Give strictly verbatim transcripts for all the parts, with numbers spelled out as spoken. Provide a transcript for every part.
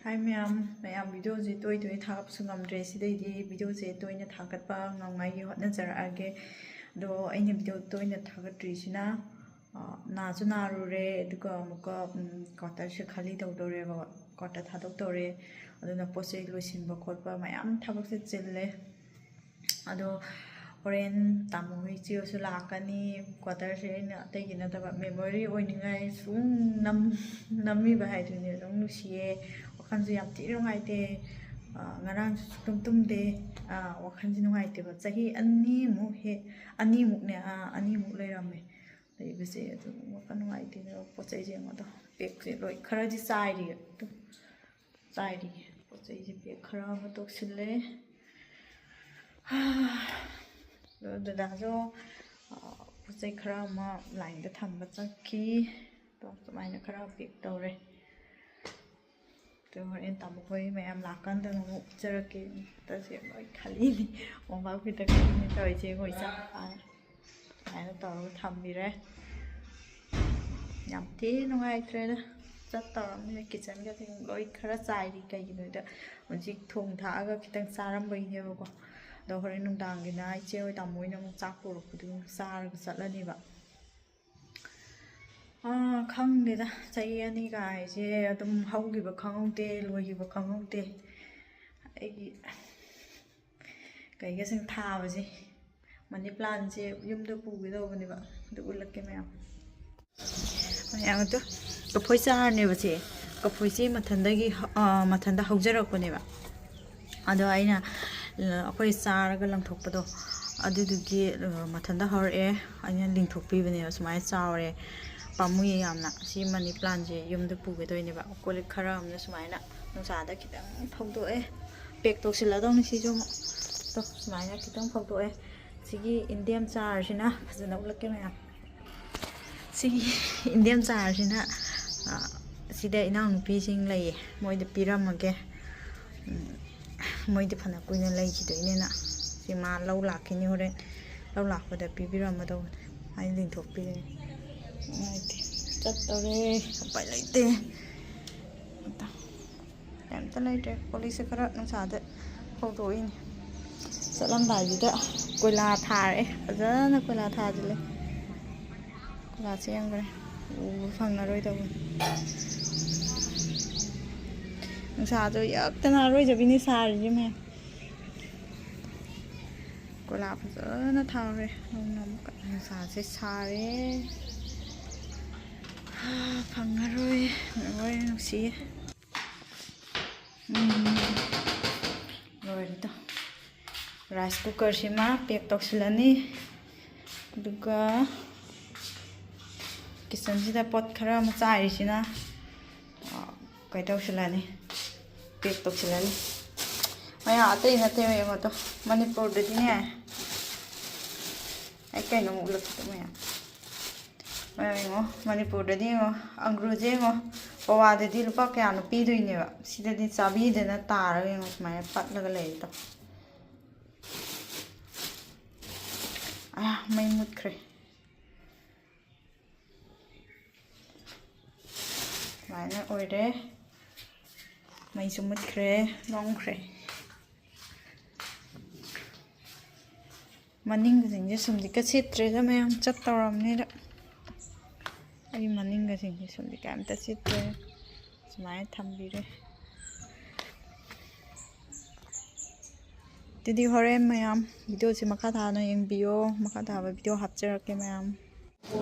ꯍꯥꯏ ꯃꯌꯥꯝ, ꯃꯌꯥꯝ, ꯚꯤꯗꯤꯑꯣꯁꯦ ꯇꯣꯏ ꯇꯣꯏ ꯊꯥꯒꯠꯄꯁꯨ ꯉꯝꯗ꯭ꯔꯦ꯫ ꯁꯤꯗꯩꯗꯤ ꯚꯤꯗꯤꯑꯣꯁꯦ ꯇꯣꯏꯅ ꯊꯥꯒꯠꯄ ꯉꯝꯉꯥꯏꯒꯤ ꯍꯣꯠꯅꯖꯔꯛꯑꯒꯦ꯫ ꯑꯗꯣ ꯑꯩꯅ ꯚꯤꯗꯤꯑꯣ ꯇꯣꯏꯅ ꯊꯥꯒꯠꯇ꯭ꯔꯤꯁꯤꯅ, ꯑ, ꯅꯥꯁꯨ ꯅꯥꯔꯨꯔꯦ, ꯑꯗꯨꯒ ꯑꯃꯨꯛꯀ, ꯎꯝ, ꯀ꯭ꯋꯥꯇꯔꯁꯦ ꯈꯥꯂꯤ ꯇꯧꯗꯧꯔꯦꯕ, ꯀ꯭ꯋꯥꯇꯔ ꯊꯥꯗꯣꯛꯇꯧꯔꯦ꯫ ꯑꯗꯨꯅ ꯄꯣꯠ ꯆꯩ ꯂꯣꯏꯁꯤꯟꯕ ꯈꯣꯠꯄ ꯃꯌꯥꯝ ꯊꯕꯛꯁꯦ ꯆꯤꯜꯂꯦ꯫ ꯑꯗꯣ ꯍꯣꯔꯦꯟ ꯇꯥꯃꯣ ꯍꯣꯏ ꯏꯆꯦ ꯍꯣꯏꯁꯨ ꯂꯥꯛꯀꯅꯤ꯫ ꯀ꯭ꯋꯥꯇꯔꯁꯦ ꯑꯩꯅ ꯑꯇꯩꯒꯤ ꯅꯠꯇꯕ, ꯃꯦꯃꯣꯔꯤ ꯑꯣꯏꯅꯤꯡꯉꯥꯏ ꯁꯨꯝ ꯅꯝ-, ꯅꯝꯃꯤꯕ ꯍꯥꯏꯗꯨꯅꯦ꯫ ꯑꯗꯨꯝ ꯅꯨꯡꯁꯤꯌꯦ, ꯋꯥꯈꯜꯁꯦ ꯌꯥꯝ ꯊꯤꯅ ꯅꯨꯡꯉꯥꯏꯇꯦ꯫ ꯑ, ꯉꯔꯥꯡꯁꯨ ꯁꯨꯛꯇꯨꯝ ꯇꯨꯝꯗꯦ꯫ ꯑ, ꯋꯥꯈꯜꯁꯦ ꯅꯨꯡꯉꯥꯏꯇꯦꯕ꯫ ꯆꯍꯤ ꯑꯅꯤꯃꯨꯛ ꯍꯦ-, ꯑꯅꯤꯃꯨꯛꯅꯦ, ꯑ, ꯑꯅꯤꯃꯨꯛ ꯂꯩꯔꯝꯃꯦ ꯂꯩꯕꯁꯦ꯫ ꯑꯗꯨ ꯋꯥꯈꯜ ꯅꯨꯡꯉꯥꯏꯇꯦ꯫ ꯑꯗꯣ ꯄꯣꯠ ꯆꯩꯁꯦ ꯌꯦꯡꯉꯣ, ꯑꯗꯣ ꯕꯦꯒꯁꯦ ꯂꯣꯏ ꯈꯔꯗꯤ ꯆꯥꯏꯔꯤ ꯑꯗꯨꯝ꯫ ꯆꯥꯏꯔꯤ꯫ ꯄꯣꯠ ꯆꯩꯁꯦ ꯕꯦꯒ ꯈꯔ ꯑꯃ ꯇꯧꯁꯤꯜꯂꯦ꯫ ꯑꯗꯣ ꯗꯗꯥꯁꯨ, ꯑ, ꯄꯣꯠ ꯆꯩ ꯈꯔ ꯑꯃ ꯂꯥꯏꯟꯗ ꯊꯝꯕ ꯆꯠꯈꯤ꯫ ꯑꯗꯣ ꯁꯨꯃꯥꯏꯅ ꯈꯔ ꯄꯦꯛ ꯇꯧꯔꯦ꯫ ꯑꯗꯣ ꯍꯣꯔꯦꯟ ꯇꯥꯃꯣ ꯍꯣꯏ ꯃꯌꯥꯝ ꯂꯥꯛꯀꯥꯟꯗ ꯑꯃꯨꯛ ꯎꯠꯆꯔꯛꯀꯦ꯫ ꯇꯁꯦ ꯂꯣꯏ ꯈꯜꯂꯤꯅꯤ꯫ ꯃꯣꯝꯄꯥꯛ ꯐꯤꯗꯛ ꯈꯜꯂꯤꯅꯤ ꯇꯧꯔꯤꯁꯦ, ꯑꯩꯈꯣꯏ ꯏꯆꯥ ꯅꯨꯄꯥꯅ꯫ ꯁꯨꯃꯥꯏꯅ ꯇꯧꯔꯒ ꯊꯝꯕꯤꯔꯦ꯫ ꯌꯥꯝ ꯊꯤ ꯅꯨꯡꯉꯥꯏꯇ꯭ꯔꯦꯗ꯫ ꯆꯠꯇꯧꯔꯕꯅꯤꯅ ꯀꯤꯠꯆꯟꯒꯁꯦ ꯂꯣꯏ ꯈꯔ ꯆꯥꯏꯔꯤ꯫ ꯀꯩꯒꯤꯅꯣꯗ ꯍꯧꯖꯤꯛ ꯊꯣꯡ ꯊꯥꯛꯑꯒ ꯈꯤꯇꯪ ꯆꯥꯔꯝꯕꯩꯅꯦꯕꯀꯣ꯫ ꯑꯗꯣ ꯍꯣꯔꯦꯟ ꯅꯨꯡꯗꯥꯡꯒꯤꯅ ꯏꯆꯦ ꯍꯣꯏ ꯇꯥꯃꯣ ꯍꯣꯏꯅ ꯑꯃꯨꯛ ꯆꯥꯛ ꯄꯨꯔꯛꯄꯗꯨ ꯑꯃꯨꯛ ꯆꯥꯔꯒ ꯆꯠꯂꯅꯦꯕ꯫ ꯑꯥ, ꯈꯪꯗꯦꯗ, ꯆꯍꯤ ꯑꯅꯤꯒ ꯍꯥꯏꯁꯦ ꯑꯗꯨꯝ ꯍꯧꯈꯤꯕ ꯈꯪꯍꯧꯗꯦ, ꯂꯣꯏꯈꯤꯕ ꯈꯪꯍꯧꯗꯦ꯫ ꯑꯩꯒꯤ ꯀꯩꯒꯁꯤꯡ ꯊꯥꯕꯁꯦ, ꯃꯅꯤ ꯄ꯭ꯂꯥꯟꯁꯦ ꯌꯨꯝꯗ ꯄꯨꯒꯦ ꯇꯧꯕꯅꯦꯕ, ꯑꯗꯨ ꯎꯠꯂꯛꯀꯦ ꯃꯌꯥꯝ꯫ ꯃꯌꯥꯝ ꯑꯗꯨ ꯀꯐꯣꯏ ꯆꯥꯔꯅꯦꯕ ꯁꯦ꯫ ꯀꯐꯣꯏꯁꯦ ꯃꯊꯟꯗꯒꯤ ꯍ-, ꯑ, ꯃꯊꯟꯗ ꯍꯧꯖꯔꯛꯄꯅꯦꯕ꯫ ꯑꯗꯣ ꯑꯩꯅ, ꯑ, ꯑꯩꯈꯣꯏ ꯆꯥꯔꯒ ꯂꯪꯊꯣꯛꯄꯗꯣ, ꯑꯗꯨꯗꯨꯒꯤ, ꯑ, ꯃꯊꯟꯇ ꯍꯧꯔꯛꯑꯦ꯫ ꯑꯩꯅ ꯂꯤꯡꯊꯣꯛꯄꯤꯕꯅꯦꯕ, ꯁꯨꯃꯥꯏꯅ ꯆꯥꯎꯔꯦ꯫ ꯄꯥꯝꯃꯨꯏꯌꯦ ꯌꯥꯝꯅ꯫ ꯁꯤ ꯃꯅꯤ ꯄ꯭ꯂꯥꯟꯁꯦ ꯌꯨꯝꯗ ꯄꯨꯒꯗꯣꯏꯅꯦꯕ꯫ ꯀꯣꯜ ꯂꯤꯛ ꯈꯔ ꯑꯃꯅ ꯁꯨꯃꯥꯏꯅ ꯅꯨꯡꯁꯥꯗ ꯈꯤꯇꯪ ꯐꯧꯗꯣꯛꯑꯦ꯫ ꯄꯦꯛ ꯇꯧꯁꯤꯜꯂꯗꯧꯅꯤ ꯁꯤꯁꯨ ꯑꯃꯨꯛ꯫ ꯇꯣ, ꯁꯨꯃꯥꯏꯅ ꯈꯤꯇꯪ ꯐꯧꯗꯣꯛꯑꯦ꯫ ꯁꯤꯒꯤ ꯏꯟꯗꯤꯌꯥꯟ ꯆꯥꯔꯁꯤꯅ ꯐꯖꯅ ꯎꯠꯂꯛꯀꯦ ꯃꯌꯥꯝ꯫ ꯁꯤꯒꯤ ꯏꯟꯗꯤꯌꯥꯟ ꯆꯥꯔꯁꯤꯅ, ꯑ, ꯁꯤꯗ ꯏꯅꯥꯎꯅꯨꯄꯤꯁꯤꯡ ꯂꯩꯌꯦ, ꯃꯣꯏꯗ ꯄꯤꯔꯝꯃꯒꯦ꯫ ꯎꯝ, ꯃꯣꯏꯗꯤ ꯐꯅ ꯀꯨꯏꯅ ꯂꯩꯈꯤꯗꯣꯏꯅꯦꯅ꯫ ꯁꯤ ꯃꯥ ꯂꯧ ꯂꯥꯛꯈꯤꯅꯤ ꯍꯣꯔꯦꯟ꯫ ꯂꯧ ꯂꯥꯛꯄꯗ ꯄꯤꯕꯤꯔꯝꯃꯗꯧꯕꯅꯦ꯫ ꯑꯩ ꯂꯤꯡꯊꯣꯛꯄꯤꯔꯅꯤ꯫ ꯅꯨꯡꯉꯥꯏꯇꯦ꯫ ꯆꯠꯇꯧꯔꯦ꯫ ꯎꯄꯥꯏ ꯂꯩꯇꯦ꯫ ꯑꯝꯇ ꯂꯩꯇ꯭ꯔꯦ꯫ ꯀꯣꯜ ꯂꯤꯛꯁꯦ ꯈꯔ ꯅꯨꯡꯁꯥꯗ ꯐꯧꯗꯣꯛꯏꯅꯦ꯫ ꯆꯠꯂꯝꯗꯥꯏꯁꯤꯗ ꯀꯣꯏꯂꯥ ꯊꯥꯔꯦ, ꯐꯖꯅ ꯀꯣꯏꯂꯥ ꯊꯥꯖꯤꯜꯂꯦ꯫ ꯀꯣꯏꯂꯥꯁꯦ ꯌꯦꯡꯈ꯭ꯔꯦ, ꯎꯕ ꯐꯪꯉꯔꯣꯏꯗꯧꯕꯅꯤ꯫ ꯅꯨꯡꯁꯥꯁꯨ ꯌꯛꯇꯅ ꯑꯔꯣꯏꯖꯕꯤꯅꯤ ꯁꯥꯔꯤꯁꯦ ꯃꯌꯥꯝ꯫ ꯀꯣꯏꯂꯥ ꯐꯖꯅ ꯊꯥꯔꯦ꯫ ꯅꯣꯡꯅ ꯑꯃꯨꯛꯀ ꯅꯨꯡꯁꯥꯁꯦ ꯁꯥꯔꯦ꯫ ꯍꯥ, ꯐꯪꯉꯔꯣꯏ꯫ ꯂꯣꯏꯔꯦ, ꯅꯨꯡꯁꯤꯌꯦ꯫ ꯎꯝ, ꯂꯣꯏꯔꯦꯗꯣ꯫ ꯔꯥꯏꯁ ꯀꯨꯀꯔꯁꯤꯃ ꯄꯦꯛ ꯇꯧꯁꯤꯜꯂꯅꯤ꯫ ꯑꯗꯨꯒ ꯀꯤꯠꯆꯟꯁꯤꯗ ꯄꯣꯠ ꯈꯔ ꯑꯃ ꯆꯥꯏꯔꯤꯁꯤꯅ, ꯑ, ꯀꯩ ꯇꯧꯁꯤꯜꯂꯅꯤ, ꯄꯦꯛ ꯇꯧꯁꯤꯜꯂꯅꯤ꯫ ꯃꯌꯥꯝ ꯑꯇꯩ ꯅꯠꯇꯦ, ꯌꯦꯡꯉꯣ ꯇꯣ, ꯃꯅꯤꯄꯨꯔꯗꯗꯤꯅꯦ, ꯑꯩ ꯀꯩꯅꯣꯝ ꯎꯠꯂꯛꯀꯦ ꯃꯌꯥꯝ꯫ ꯃꯌꯥꯝ ꯌꯦꯡꯉꯣ, ꯃꯅꯤꯄꯨꯔꯗꯗꯤ ꯌꯦꯡꯉꯣ, ꯑꯪꯒ꯭ꯔꯨꯁꯦ ꯌꯦꯡꯉꯣ, ꯄꯋꯥꯗꯗꯤ ꯂꯨꯄꯥ ꯀꯌꯥꯅꯣ ꯄꯤꯗꯣꯏꯅꯦꯕ, ꯁꯤꯗꯗꯤ ꯆꯥꯕꯤꯗꯅ ꯇꯥꯔꯒ ꯌꯦꯡꯉꯣ, ꯁꯨꯃꯥꯏꯅ ꯄꯠꯂꯒ ꯂꯩꯔꯦ ꯇꯣ꯫ ꯑꯌꯥ, ꯃꯩ ꯃꯨꯠꯈ꯭ꯔꯦ꯫ ꯁꯨꯃꯥꯏꯅ ꯑꯣꯏꯔꯦ꯫ ꯃꯩꯁꯨ ꯃꯨꯠꯈ꯭ꯔꯦ, ꯃꯝꯈ꯭ꯔꯦ꯫ ꯃꯅꯤꯡꯒꯁꯤꯡꯁꯦ ꯁꯨꯝꯗꯤ ꯀ ꯁꯤꯠꯇ꯭ꯔꯦꯗ, ꯃꯌꯥꯝ ꯆꯠꯇꯧꯔꯕꯅꯤꯅ꯫ ꯑꯩ ꯃꯅꯤꯡꯒꯁꯤꯡꯁꯦ ꯁꯨꯝꯗꯤ ꯀꯩꯝꯇ ꯁꯤꯠꯇ꯭ꯔꯦ꯫ ꯁꯨꯃꯥꯏꯅ ꯊꯝꯕꯤꯔꯦ꯫ ꯑꯗꯨꯗꯤ ꯍꯣꯔꯦꯟ ꯃꯌꯥꯝ ꯚꯤꯗꯤꯑꯣꯁꯤ ꯃꯈꯥ ꯇꯥꯅ ꯌꯦꯡꯕꯤꯌꯣ꯫ ꯃꯈꯥ ꯇꯥꯕ ꯚꯤꯗꯤꯑꯣ ꯍꯥꯞꯆꯔꯛꯀꯦ ꯃꯌꯥꯝ꯫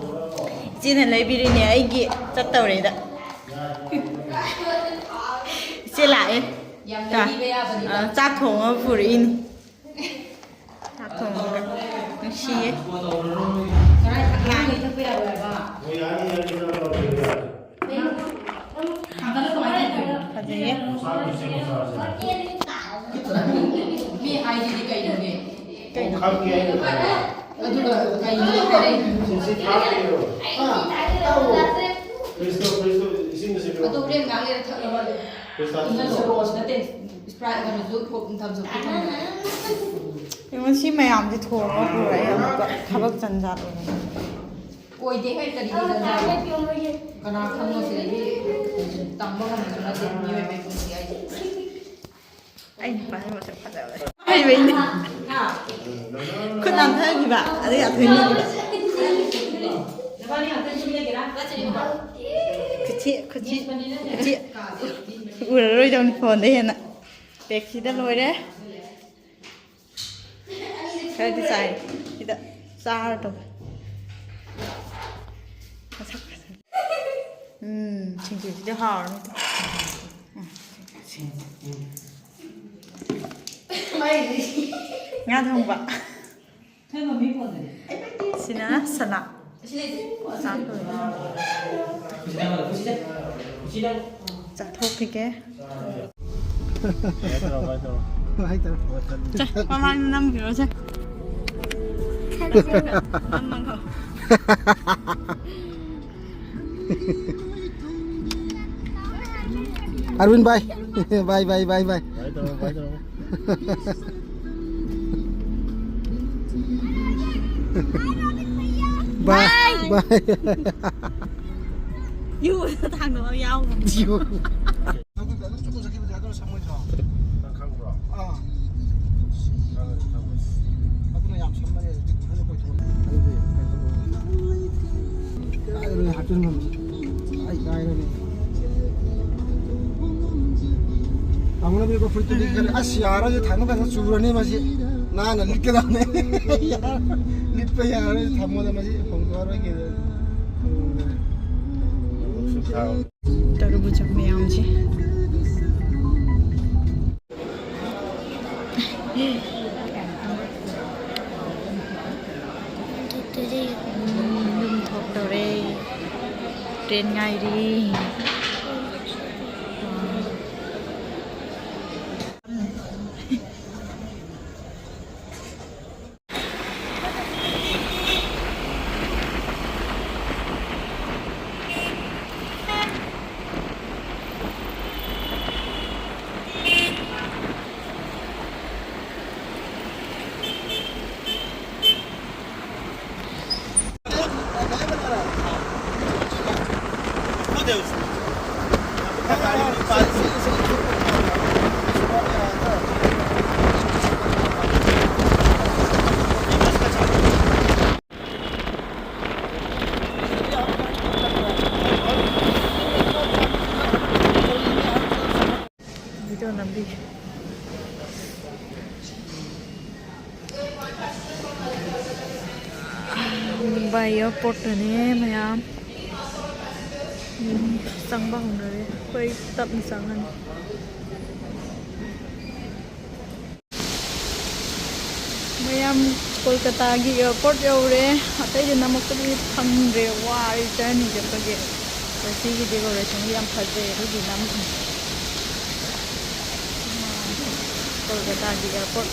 ꯏꯆꯦꯅ ꯂꯩꯕꯤꯔꯤꯅꯦ ꯑꯩꯒꯤ ꯆꯠꯇꯧꯔꯦꯗ꯫ ꯏꯆꯦ ꯂꯥꯛꯑꯦ꯫ ꯌꯥꯝ ꯆꯥ-, ꯂꯩꯕꯤꯕ ꯌꯥꯕꯅꯤꯗ꯫ ꯑ, ꯆꯥꯛ ꯊꯣꯡꯉꯒ ꯄꯨꯔꯛꯏꯅꯤ꯫ ꯆꯥꯛ ꯊꯣꯡꯉꯒ꯫ ꯅꯨꯡꯁꯤꯌꯦ꯫ ꯉꯔꯥꯡ ꯊꯛꯄ ꯌꯥꯔꯣꯏ ꯍꯥꯏꯕ꯫ ꯐꯖꯩꯌꯦ꯫ ꯃꯤ ꯍꯥꯏꯁꯤꯗꯤ ꯀꯩꯅꯣꯅꯦ? ꯀꯩꯅꯣ? ꯑꯗꯨꯒ ꯀꯩꯅꯣ ꯍꯥꯏꯔꯛꯏ? ꯑꯗꯨ ꯍꯣꯔꯦꯟ ꯉꯥꯏꯍꯥꯛ ꯂꯩꯔ ꯊꯛꯅꯕ ꯏꯪꯍꯜꯂꯣ꯫ ꯅꯠꯇꯦ, ꯁ꯭ꯄ꯭ꯔꯥꯏꯠ ꯑꯃꯁꯨ ꯊꯝꯁꯨ ꯊꯝꯃꯦ꯫ ꯌꯦꯡꯉꯣ, ꯁꯤ ꯃꯌꯥꯝꯁꯦ ꯊꯣꯡꯉꯒ ꯄꯨꯔꯛꯑꯦ ꯑꯃꯨꯛꯀ꯫ ꯊꯕꯛ ꯖꯟꯖꯥꯠ ꯑꯣꯏꯔꯦ꯫ ꯑꯣꯏꯗꯦ ꯍꯦ, ꯀꯔꯤꯒꯤ ꯖꯟꯖꯥꯅꯣ? ꯀꯅꯥ ꯈꯪꯕ ꯁꯤꯗꯒꯤ ꯇꯝꯕ ꯉꯝꯕꯁꯨ ꯅꯠꯇꯦ ꯃꯤꯑꯣꯏꯕꯒꯤ ꯄꯨꯟꯁꯤ ꯍꯥꯏꯁꯦ꯫ ꯑꯩ ꯅꯨꯄꯥꯁꯦ ꯃꯁꯛ ꯐꯖꯕꯅꯦ꯫ ꯍꯩꯕꯩꯅꯦ꯫ ꯈꯨꯠ ꯅꯥꯟꯊꯈꯤꯕ, ꯑꯗꯨꯒ ꯑꯊꯣꯏꯅꯤꯒꯤꯕ꯫ ꯈꯨꯠꯁꯤ, ꯈꯨꯠꯁꯤ, ꯈꯨꯠꯁꯤ꯫ ꯎꯔꯔꯣꯏꯗꯧꯅꯤ ꯐꯣꯟꯗ ꯍꯦꯟꯅ꯫ ꯄꯦꯛꯁꯤꯗ ꯂꯣꯏꯔꯦ꯫ ꯈꯔꯗꯤ ꯆꯥꯏ꯫ ꯁꯤꯗ ꯆꯥꯔ ꯇꯧ꯫ ꯃꯁꯛ ꯐꯖꯅ꯫ ꯎꯝ, ꯁꯤꯡꯖꯨꯁꯤꯗꯤ ꯍꯥꯎꯔꯅꯤ꯫ ꯎꯝ꯫ ꯉꯥ ꯊꯣꯡꯕ꯫ ꯁꯤꯅ ꯁꯂꯥꯗ꯫ ꯆꯥꯛ ꯂꯣꯏꯔꯦ꯫ ꯆꯥꯊꯣꯛꯈꯤꯒꯦ꯫ ꯀꯃꯥꯏꯅ ꯇꯧꯔꯣ, ꯀꯃꯥꯏꯅ ꯇꯧꯔꯣ꯫ ꯆꯦ, ꯃꯃꯥꯡꯗ ꯅꯝꯈꯤꯔꯣ, ꯆꯦ꯫ ꯅꯝꯃꯒ꯫ ꯑꯔꯕꯤꯟ, bye꯫ Bye, bye, bye, bye꯫ Bye ꯇꯧꯔꯣ, bye ꯇꯧꯔꯣ꯫ Bye, bye꯫ ꯌꯨ ꯊꯥꯡꯗꯣꯛꯑ ꯌꯥꯎꯈ꯭ꯔꯕ꯫ ꯌꯨ꯫ ꯑꯗꯨꯗ ꯑꯗꯨꯝ ꯆꯨꯝꯅ ꯆꯠꯈꯤꯕꯗꯤ ꯑꯗꯨꯅ ꯁꯝꯃꯣꯏꯗ꯭ꯔꯣ? ꯅꯪ ꯈꯪꯕ꯭ꯔꯣ? ꯑꯥ꯫ ꯈꯪꯉꯅꯤ, ꯈꯪꯉꯅꯤ꯫ ꯑꯗꯨꯅ ꯌꯥꯝ ꯁꯝꯃꯅꯤ, ꯍꯧꯖꯤꯛꯇꯤ ꯀꯨꯏꯅ ꯀꯣꯏꯊꯣꯛꯑꯅꯤ꯫ ꯑꯗꯨꯗꯤ ꯀꯩꯅꯣ ꯇꯧꯔꯣ꯫ ꯀꯥꯏꯗꯅꯣ ꯍꯥꯞꯆꯤꯟꯐꯝꯁꯦ? ꯑꯩ ꯀꯥꯏꯔꯅꯤ꯫ ꯇꯥꯃꯣꯅ ꯄꯤꯔꯛꯄ ꯐꯨꯔꯤꯠꯇꯨꯗꯤ ꯈꯜꯂꯦ꯫ ꯑꯁ, ꯌꯥꯔꯣꯏꯁꯦ, ꯊꯥꯡꯗꯣꯛ ꯀꯥꯟꯗ ꯆꯨꯔꯅꯤ ꯃꯁꯤ꯫ ꯅꯥꯟꯅ ꯂꯤꯠꯀꯗꯕꯅꯦ꯫ ꯂꯤꯠꯄ ꯌꯥꯔꯣꯏ, ꯊꯝꯃꯣꯗ ꯃꯁꯤ ꯍꯣꯡꯗꯣꯛꯑꯔꯣꯏꯒꯦ꯫ ꯇꯔꯕꯨꯖ ꯃꯌꯥꯝꯁꯦ꯫ ꯌꯨꯝ ꯊꯣꯛꯇꯧꯔꯦ꯫ ꯇ꯭ꯔꯦꯟ ꯉꯥꯏꯔꯤ꯫ ꯂꯝꯕꯤ꯫ ꯃꯨꯝꯕꯥꯏ ꯑꯦꯌꯥꯔꯄꯣꯔꯠꯇꯅꯦ ꯃꯌꯥꯝ꯫ ꯃꯤ ꯆꯪꯕ ꯍꯧꯅꯔꯦ꯫ ꯑꯩꯈꯣꯏ ꯇꯞꯅ ꯆꯪꯉꯅꯤ꯫ ꯃꯌꯥꯝ ꯀꯣꯜꯀꯇꯥꯒꯤ ꯑꯦꯌꯥꯔꯄꯣꯔꯠ ꯌꯧꯔꯦ꯫ ꯑꯇꯩꯗꯤ ꯅꯝꯃꯛꯄꯗꯤ ꯐꯪꯗ꯭ꯔꯦ, ꯋꯥꯔꯦ ꯖꯔꯅꯤ ꯆꯠꯄꯒꯤ꯫ ꯑꯗꯣ ꯁꯤꯒꯤ ꯗꯦꯀꯣꯔꯦꯁꯟꯗꯤ ꯌꯥꯝ ꯐꯖꯩ, ꯑꯗꯨꯒꯤ ꯅꯝꯃꯤꯅꯤ꯫ ꯀꯣꯜꯀꯇꯥꯒꯤ ꯑꯦꯌꯥꯔꯄꯣꯔꯠ꯫